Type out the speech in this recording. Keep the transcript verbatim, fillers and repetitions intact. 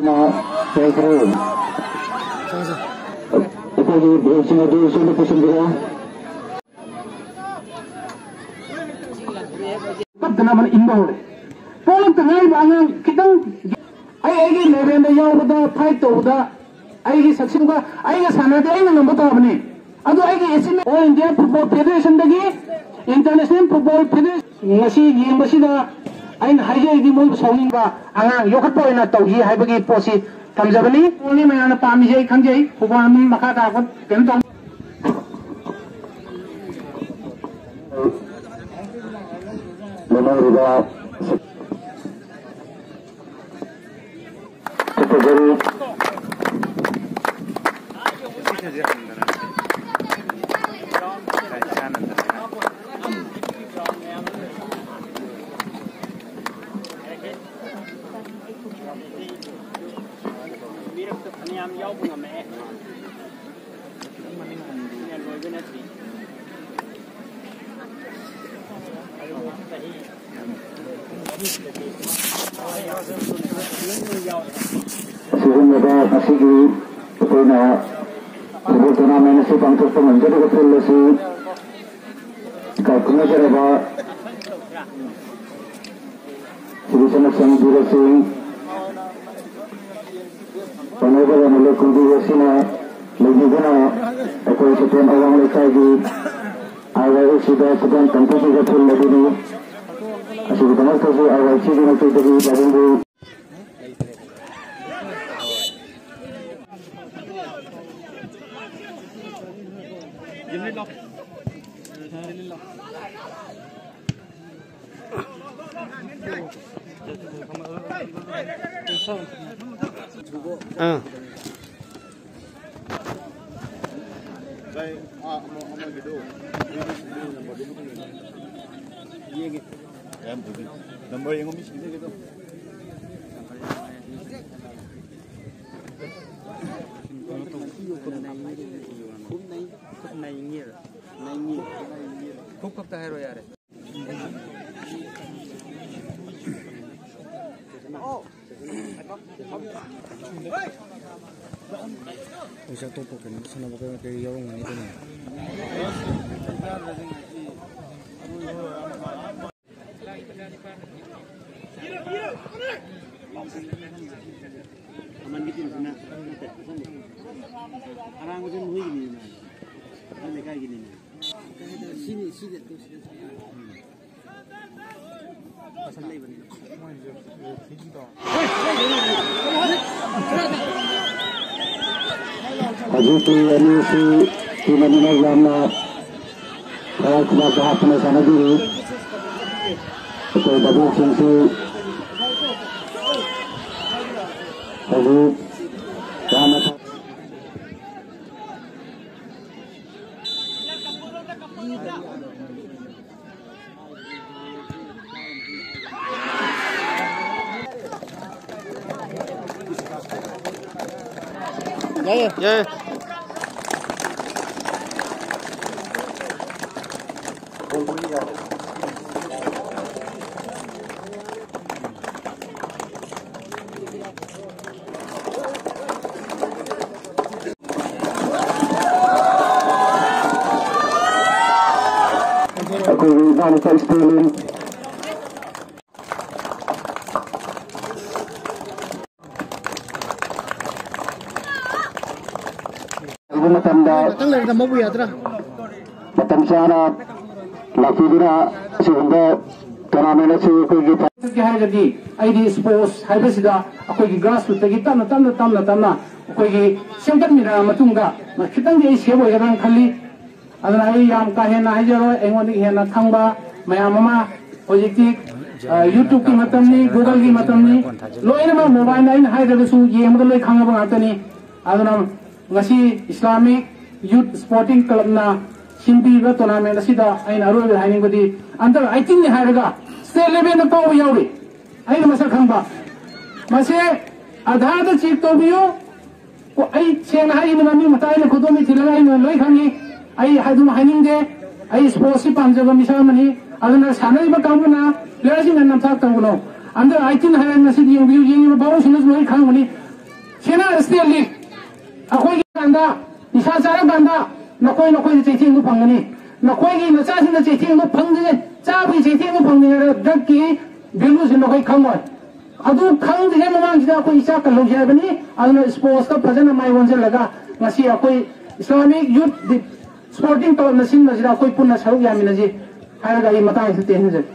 ꯂꯩꯈ꯭ꯔꯦ꯫ ꯑꯩꯈꯣꯏꯒꯤ ꯕꯣꯜꯁꯤꯡ ꯑꯗꯨ ꯁꯣꯝꯗ ꯄꯨꯁꯤꯟꯕꯤꯔꯣ꯫ ꯄꯠꯇꯅꯕꯅ ꯏꯟꯕ ꯍꯧꯔꯦ꯫ ꯄꯣꯛꯂꯛꯇ ꯉꯥꯏꯔꯤꯕ ꯑꯉꯥꯡ ꯈꯤꯇꯪ, ꯑꯩ ꯑꯩꯒꯤ ꯂꯦꯚꯦꯜꯗ ꯌꯥꯎꯕꯗ, ꯐꯥꯏꯠ ꯇꯧꯕꯗ, ꯑꯩꯒꯤ ꯁꯛꯁꯤꯡꯒ ꯑꯩꯒ ꯁꯥꯟꯅꯔꯗꯤ ꯑꯩꯅ ꯉꯝꯕ ꯇꯥꯕꯅꯤ꯫ ꯑꯗꯣ ꯑꯩꯒꯤ ꯑꯦꯆꯤꯞꯃꯦꯟ ꯑꯣꯜ ꯏꯟꯗꯤꯌꯥ ꯐꯨꯠꯕꯣꯜ ꯐꯦꯗꯦꯔꯦꯁꯟꯗꯒꯤ ꯏꯟꯇꯔꯅꯦꯁꯅꯦꯜ ꯐꯨꯠꯕꯣꯜ ꯐꯦꯗꯦꯔꯦꯁꯟ ꯉꯁꯤ ꯌꯦꯡꯕꯁꯤꯗ ꯑꯩꯅ ꯍꯥꯏꯖꯔꯤꯗꯤ ꯃꯣꯏꯕꯨ ꯁꯥꯎꯅꯤꯡꯕ ꯑꯉꯥꯡ ꯌꯣꯛꯈꯠꯄ ꯑꯣꯏꯅ ꯇꯧꯈꯤ ꯍꯥꯏꯕꯒꯤ ꯄꯣꯠꯁꯤ ꯊꯝꯖꯕꯅꯤ꯫ ꯐꯨꯠꯕꯣꯜꯅꯤ ꯃꯌꯥꯝꯅ ꯄꯥꯝꯃꯤꯁꯦ ꯑꯩ ꯈꯪꯖꯩ꯫ ꯐꯨꯠꯕꯣꯜ ꯑꯗꯨꯝ ꯃꯈꯥ ꯇꯥꯔꯛꯄ ꯀꯩꯅꯣ ꯇꯧ꯫ ꯂꯦꯝꯍꯧꯔꯤꯕ ꯆꯠꯊꯖꯔꯤ꯫ ꯃꯤꯔꯛꯇ ꯐꯅꯌꯥꯝ ꯌꯥꯎꯕ ꯉꯝꯃꯛꯑꯦ꯫ ꯂꯣꯏꯕ ꯅꯠꯇ꯭ꯔꯤ꯫ ꯑꯁꯤꯒꯨꯝꯂꯕ ꯉꯁꯤꯒꯤ ꯐꯨꯠꯕꯣꯜ ꯇꯣꯔꯅꯥꯃꯦꯟ ꯑꯁꯤ ꯄꯥꯡꯊꯣꯛꯄ ꯉꯝꯖꯔꯤꯕ ꯐꯤꯜ ꯑꯁꯤ ꯏꯀꯥꯏ ꯈꯨꯝꯅꯖꯔꯕ ꯁꯤꯕꯤꯁꯅ ꯁꯪ ꯕꯤꯔ ꯁꯤꯡ, ꯑꯣꯅꯔꯦꯕꯜ ꯑꯦꯝ ꯑꯦꯜ ꯑꯦ ꯀꯨꯝꯕꯤ ꯑꯁꯤꯅ ꯂꯩꯕꯤꯗꯨꯅ ꯑꯩꯈꯣꯏ ꯁꯇꯦꯟ ꯑꯋꯥꯡ ꯂꯩꯀꯥꯏꯒꯤ ꯑꯥꯏ ꯋꯥꯏ ꯑꯦꯁ ꯁꯤꯗ ꯁꯇꯦꯟ ꯇꯝꯕꯤꯈꯤꯕ ꯐꯤꯜ ꯑꯗꯨꯅꯤ꯫ ꯑꯁꯤꯒꯤꯗꯃꯛꯇꯁꯨ ꯑꯥꯏ ꯋꯥꯏ ꯁꯤꯒꯤ ꯃꯥꯏꯀꯩꯗꯒꯤ ꯄꯥꯕꯨꯡꯕꯨ ꯑꯥ꯫ ꯅꯝꯕꯔ ꯌꯦꯡꯉꯣ, ꯃꯤ ꯁꯤꯟꯅꯒꯦ ꯇꯧ꯫ ꯈꯨꯠ ꯅꯩꯉꯤꯔ? ꯅꯩꯉꯤ꯫ ꯈꯨꯠ ꯈꯛꯇ ꯍꯥꯏꯔꯣ ꯌꯥꯔꯦ꯫ ꯑꯩꯁꯦ ꯑꯇꯣꯞꯄ ꯀꯩꯅꯣ ꯁꯥꯟꯅꯕ ꯀꯩ ꯀꯩ ꯌꯥꯎꯔꯝꯒꯅꯤ ꯑꯗꯨꯅ꯫ ꯑꯃꯟꯒꯤ ꯇꯤꯝꯁꯤꯅ ꯅꯠꯇꯦ, ꯑꯁꯣꯝꯗ ꯑꯔꯥꯡꯕꯁꯤꯅ ꯃꯣꯏꯒꯤꯅꯤꯅ, ꯑꯩꯈꯣꯏ ꯂꯩꯀꯥꯏꯒꯤꯅꯤꯅ꯫ ꯁꯤꯅꯤ, ꯁꯤꯗꯤ ꯑꯗꯨꯝ ꯁꯤꯗ ꯁꯥꯟꯅꯔꯦ꯫ ꯎꯝ꯫ ꯃꯁꯜ ꯂꯩꯕꯅꯤꯅ꯫ ꯍꯧꯖꯤꯛꯇꯤ ꯑꯅꯤꯁꯤ ꯇꯤꯝ ꯑꯅꯤꯃꯛ ꯌꯥꯝꯅ ꯊꯋꯥꯏ ꯈꯨꯅꯥꯏꯗ ꯍꯥꯞꯇꯨꯅ ꯁꯥꯟꯅꯕꯤꯔꯤ꯫ ꯑꯩꯈꯣꯏ ꯚꯥꯕꯣꯛꯁꯤꯡꯁꯤ ꯍꯧꯖꯤꯛ ꯌꯥꯝꯅ ꯌꯥꯏꯌꯦ꯫ ꯌꯥꯏꯌꯦ꯫ ꯑꯩꯈꯣꯏꯒꯤ ꯏꯅꯥꯎꯅꯨꯄꯥ ꯁ꯭ꯇꯦꯂꯤꯟ꯫ ꯇꯧꯕ ꯃꯇꯝꯗ ꯉꯥꯛꯇꯪ ꯂꯩꯔꯒ ꯃꯕꯨ ꯌꯥꯗ꯭ꯔꯥ? ꯃꯇꯝ ꯆꯥꯅ ꯂꯥꯛꯄꯤꯗꯨꯅ ꯑꯁꯤꯒꯨꯝꯕ ꯇꯣꯔꯅꯥꯃꯦꯟ ꯑꯁꯤ ꯑꯩꯈꯣꯏꯒꯤ ꯆꯠꯀꯦ ꯍꯥꯏꯔꯒꯗꯤ ꯑꯩꯗꯤ ꯁ꯭ꯄꯣꯔꯠꯁ ꯍꯥꯏꯕꯁꯤꯗ ꯑꯩꯈꯣꯏꯒꯤ ꯒ꯭ꯔꯥꯁꯔꯨꯠꯇꯒꯤ ꯇꯞꯅ, ꯇꯞꯅ, ꯇꯞꯅ, ꯇꯞꯅ ꯑꯩꯈꯣꯏꯒꯤ ꯁꯦꯝꯒꯠꯃꯤꯟꯅꯔ ꯃꯇꯨꯡꯗ ꯈꯤꯇꯪꯗꯤ ꯑꯩ ꯁꯦꯞ ꯑꯣꯏꯒꯗ꯭ꯔꯥꯅ ꯈꯜꯂꯤ꯫ ꯑꯗꯨꯅ ꯑꯩ ꯌꯥꯝ ꯀꯥ ꯍꯦꯟꯅ ꯍꯥꯏꯖꯔꯣꯏ, ꯑꯩꯉꯣꯟꯗꯒꯤ ꯍꯦꯟꯅ ꯈꯪꯕ ꯃꯌꯥꯝ ꯑꯃ ꯍꯧꯖꯤꯛꯇꯤ, ꯑ, YouTube-ꯀꯤ ꯃꯇꯝꯅꯤ, Google-ꯒꯤ ꯃꯇꯝꯅꯤ, ꯂꯣꯏꯅꯃꯛ mobile-ꯗ ꯑꯩꯅ ꯍꯥꯏꯗ꯭ꯔꯒꯁꯨ ꯌꯦꯡꯕꯗ ꯂꯣꯏ ꯈꯪꯉꯕ ꯉꯥꯛꯇꯅꯤ꯫ ꯑꯗꯨꯅ ꯉꯁꯤ Islamic Youth Sporting Club-ꯅ ꯁꯤꯟꯕꯤꯕ tournament ꯑꯁꯤꯗ ꯑꯩꯅ ꯑꯔꯣꯏꯕꯗ ꯍꯥꯏꯅꯤꯡꯕꯗꯤ under eighteen-ꯅꯤ ꯍꯥꯏꯔꯒ state level-ꯗ ꯀꯥꯎꯕ ꯌꯥꯎꯔꯤ꯫ ꯑꯩꯅ ꯃꯁꯛ ꯈꯪꯕ꯫ ꯃꯁꯦ Aadhaar-ꯗ check ꯇꯧꯕꯤꯌꯨ꯫ ꯀꯣ-, ꯑꯩ ꯁꯦꯡꯅ ꯍꯥꯏꯈꯤꯕꯅ ꯃꯤ ꯃꯇꯥꯏꯅ ꯈꯨꯗꯣꯝ ꯊꯤꯜꯂꯒ ꯑꯩꯅ ꯂꯣꯏ ꯈꯪꯉꯤ꯫ ꯑꯩ ꯑꯗꯨꯝ ꯍꯥꯏꯅꯤꯡꯗꯦ꯫ ꯑꯩ ꯁ꯭ꯄꯣꯔꯠꯁꯤ ꯄꯥꯝꯖꯕ ꯃꯤꯁꯛ ꯑꯃꯅꯤ꯫ ꯑꯗꯨꯅ ꯁꯥꯟꯅꯔꯤꯕ ꯀꯥꯡꯕꯨꯅ ꯄ꯭ꯂꯦꯌꯔꯁꯤꯡꯅ ꯅꯝꯊꯥꯛ ꯇꯧꯒꯅꯨ꯫ ꯑꯟꯗꯔ ꯑꯩꯠꯇꯤꯟ ꯍꯥꯏꯔꯦ, ꯉꯁꯤꯗꯤ ꯌꯦꯡꯕꯤꯌꯨ, ꯌꯦꯡꯉꯤꯕ ꯚꯥꯎꯁꯤꯡꯅꯁꯨ ꯂꯣꯏ ꯈꯪꯕꯅꯤ꯫ ꯁꯦꯅꯥ ꯁ꯭ꯇꯦꯠ ꯂꯤꯒ ꯑꯩꯈꯣꯏꯒꯤ ꯀꯥꯟꯗ ꯅꯤꯁꯥ ꯆꯥꯔꯀꯥꯟꯗ ꯅꯈꯣꯏ ꯅꯈꯣꯏꯅ ꯆꯩꯊꯦꯡꯗꯨ ꯐꯪꯒꯅꯤ꯫ ꯅꯈꯣꯏꯒꯤ ꯃꯆꯥꯁꯤꯡꯅ ꯆꯩꯊꯦꯡꯗꯨ ꯐꯪꯗ꯭ꯔꯤꯉꯩ, ꯆꯥꯕꯒꯤ ꯆꯩꯊꯦꯡꯗꯨ ꯐꯪꯗ꯭ꯔꯤꯉꯩꯗ ꯗ꯭ꯔꯒꯀꯤ ꯚꯦꯂꯨꯁꯤ ꯅꯈꯣꯏ ꯈꯪꯉꯣꯏ꯫ ꯑꯗꯨ ꯈꯪꯗ꯭ꯔꯤꯉꯩ ꯃꯃꯥꯡꯁꯤꯗ ꯑꯩꯈꯣꯏ ꯏꯆꯥ ꯀꯜꯍꯧꯁꯦ ꯍꯥꯏꯕꯅꯤ꯫ ꯑꯗꯨꯅ ꯁ꯭ꯄꯣꯔꯠꯁꯇ ꯐꯖꯅ ꯃꯥꯏ ꯑꯣꯟꯁꯤꯜꯂꯒ ꯉꯁꯤ ꯑꯩꯈꯣꯏ ꯏꯁꯂꯥꯃꯤꯛ ꯌꯨꯠ ꯗꯤ-, ꯁ꯭ꯄꯣꯔꯇꯤꯡ ꯀ꯭ꯂꯕꯅ ꯁꯤꯟꯕꯁꯤꯗ ꯑꯩꯈꯣꯏ ꯄꯨꯟꯅ ꯁꯔꯨꯛ ꯌꯥꯃꯤꯟꯅꯁꯤ ꯍꯥꯏꯔꯒ ꯑꯩ ꯃꯇꯥꯡꯁꯤꯗ ꯇꯦꯟꯖꯒꯦ꯫